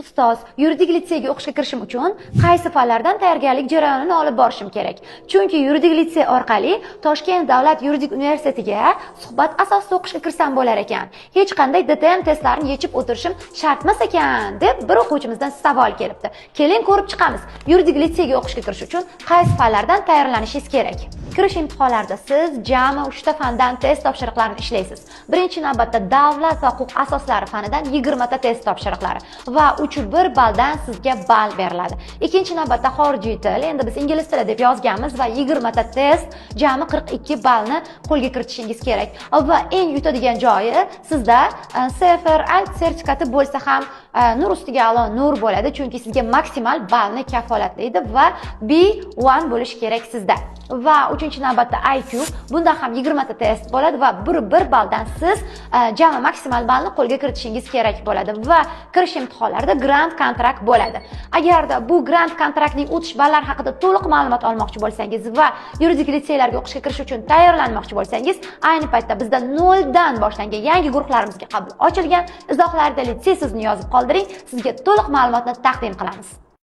Ustoz, yuridik litseyga o'qishga kirishim uchun qaysi fanlardan tayyorgarlik jarayonini olib borishim kerak? Chunki yuridik litsey orqali Toshkent davlat yuridik universitetiga suhbat asosida o'qishga kirsam bo'lar ekan. Hech qanday DTM testlarini yechib o'tirishim shart emas ekan, deb bir o'quvchimizdan savol kelibdi. Keling, ko'rib chiqamiz. Yuridik litseyga o'qishga kirish uchun qaysi fanlardan tayyorlanishingiz kerak? Kirish imtihonlarida siz jami 3 ta fandan test topshiriqlarini ishlaysiz. Birinchi navbatda davlat va huquq asoslari fanidan 20 ta test topshiriqlari va 3,1 balldan sizga ball beriladi. Ikkinchi navbatda xorijiy til, endi biz ingliz tili deb yozganmiz, va 20 ta test, jami 42 ballni qo'lga kiritishingiz kerak. Va eng yutadigan joyi, sizda CEFR, IELTS sertifikati bo'lsa ham nur ustiga a'lo nur bo'ladi, chunki sizga maksimal ballni kafolatlaydi va B1 bo'lishi kerak sizda. Va uchinchi navbatda IQ, bunda ham 20 ta test bo'ladi va 1,1 balldan siz jami maksimal ballni qo'lga kiritishingiz kerak bo'ladi va kirish imtihonlarida grant kontrakt bo'ladi. Agarda bu grant kontraktning o'tish ballari haqida to'liq ma'lumot olmoqchi bo'lsangiz va yuridik litseylarga o'qishga kirish uchun tayyorlanmoqchi bo'lsangiz, ayni paytda bizda noldan boshlangan yangi guruhlarimizga qabul ochilgan. Izohlarda "litsey" so'zini yozib qoldiring, sizga to'liq ma'lumotni taqdim qilamiz.